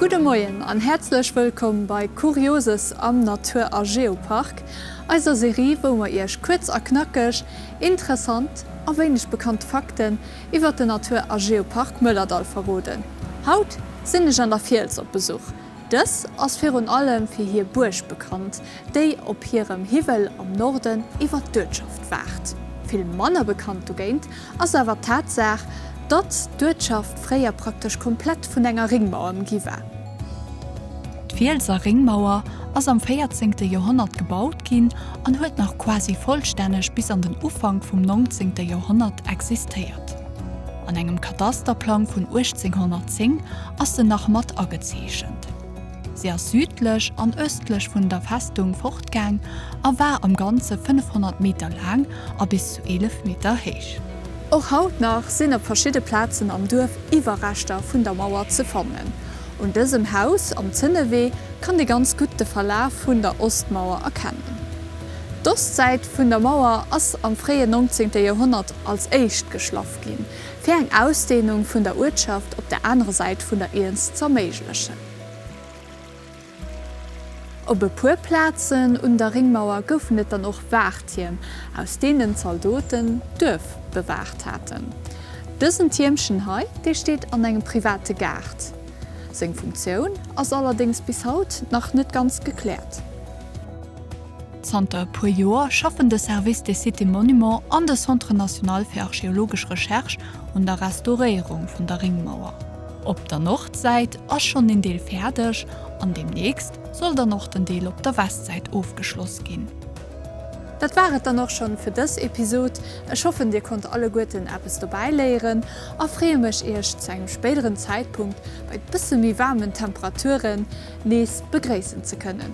Gudde Moien an häerzlech wëllkomm bei Kurioses am Natur a Geopark, eiser Serie wou mer iech kuerz a knackeg interessant a wéineg bekannt Fakten iwwert den Natur a Geopark Mëllerdall verroden. Haut sinn ech an der Fiels op Besuch. Dës ass virun allem fir hir Buerg bekannt, déi op hirem Hiwwel am Norden iwwer d'Uertschaft waacht. Vill manner bekannt dogéint ass awer d'Tatsaach, datt d'Uertschaft fréier praktesch komplett vun enger Ringmauer ëmgi war. D'Fielser Ringmauer ass am 14. Joerhonnert gebaut ginn an huet nach quasi vollstänneg bis an den Ufank vum 19. Joerhonnert existéiert. An engem Kadasterplang vun 1810 ass se nach mat agezeechent. Si ass südlech an östlech vun der Festung fortgaang a war am Ganze 500 Meter laang a bis zu 11 Meter héich. Och haut nach sinn op verschidde Plazen am Duerf Iwwerreschter vun der Mauer ze fannen. Un dësem Haus am Zënnewee kann ee ganz gutt de Verlaf vun der Ostmauer erkennen. D'Ostsäit vun der Mauer ass am fréien 19. Joerhonnert als éischt geschlaff ginn, fir eng Ausdehnung vun der Uertschaft op der anerer Säit vun der Iernz z'erméiglechen. Op e puer Plazen un der Ringmauer goufen et dann och Waachttierm, aus deenen d'Zaldoten d'Duerf bewaacht haten. Dësen Tiermchen hei, dee steet an engem private Gaart. Seng Funktioun ass allerdéngs bis haut nach net ganz gekläert. Zanter e puer Joer schaffen de Service des Sites et Monuments an de Centre national fir archeologesch Recherche un der Restauréierung vun der Ringmauer. Op der Nordsäit ass schonn een Deel fäerdeg an deemnächst soll dann och den Deel op der Westsäit ofgeschloss ginn. Dat war et dann och schonn fir dës Episod. Ech hoffen dir konnt alleguerten eppes dobäi léieren a freeë mech iech zu engem spéideren Zäitpunkt bei bësse méi waarmen Temperaturen nees begréissen ze kënnen.